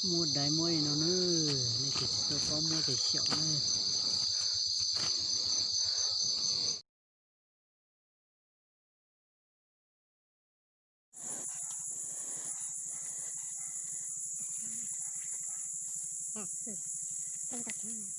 Muab daiv muab li no na, nej tus tsis tau paub muab ces xyaum na. Tus, tus, tus, tus, tus,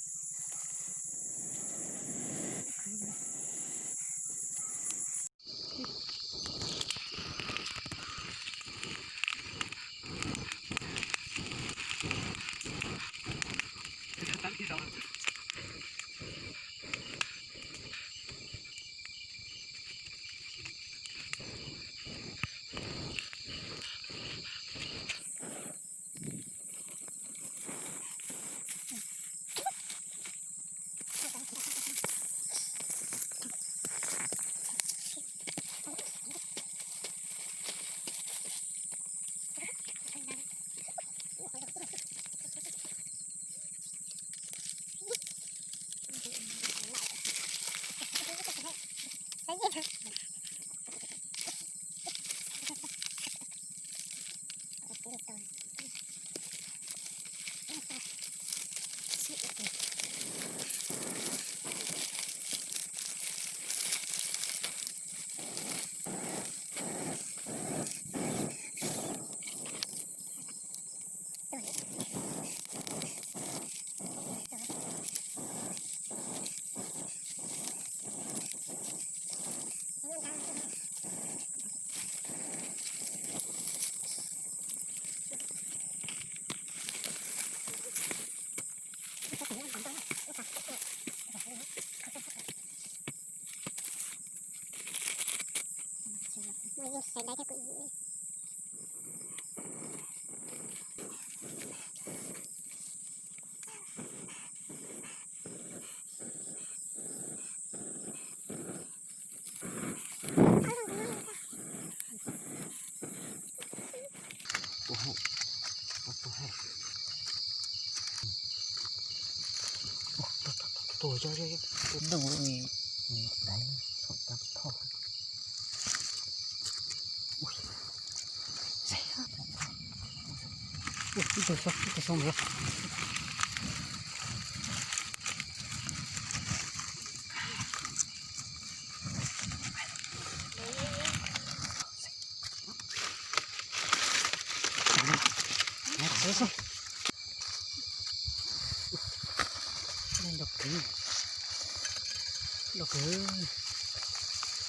Los kawg, los kawg,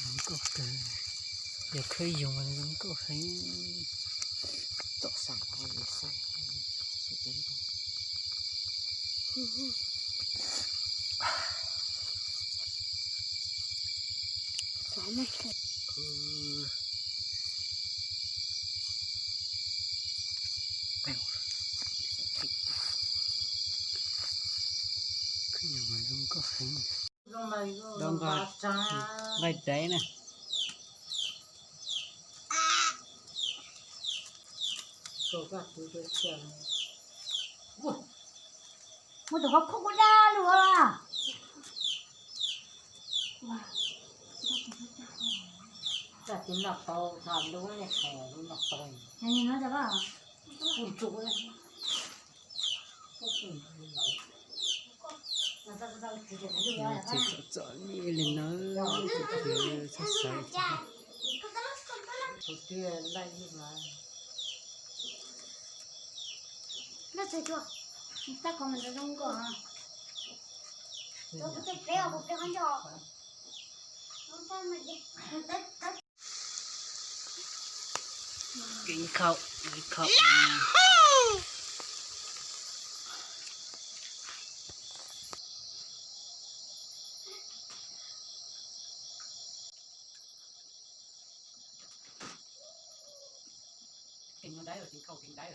zoo nkauj kawg. Yog khawb yus mas zoo nkauj heev. Txom xav qhov yus saib, saib cov nkauj. Khawb yus mas zoo nkauj heev. Nqa, nqa daiv na. Muaj tus qhov khuj kuj dab lug. Tus noj tau tham lub ne, tham lub noj tau. Ces txom txom nyem li na, ces txhob xav. Kev khaum, kev khaum. Kev dai, kev khaum, kev dai.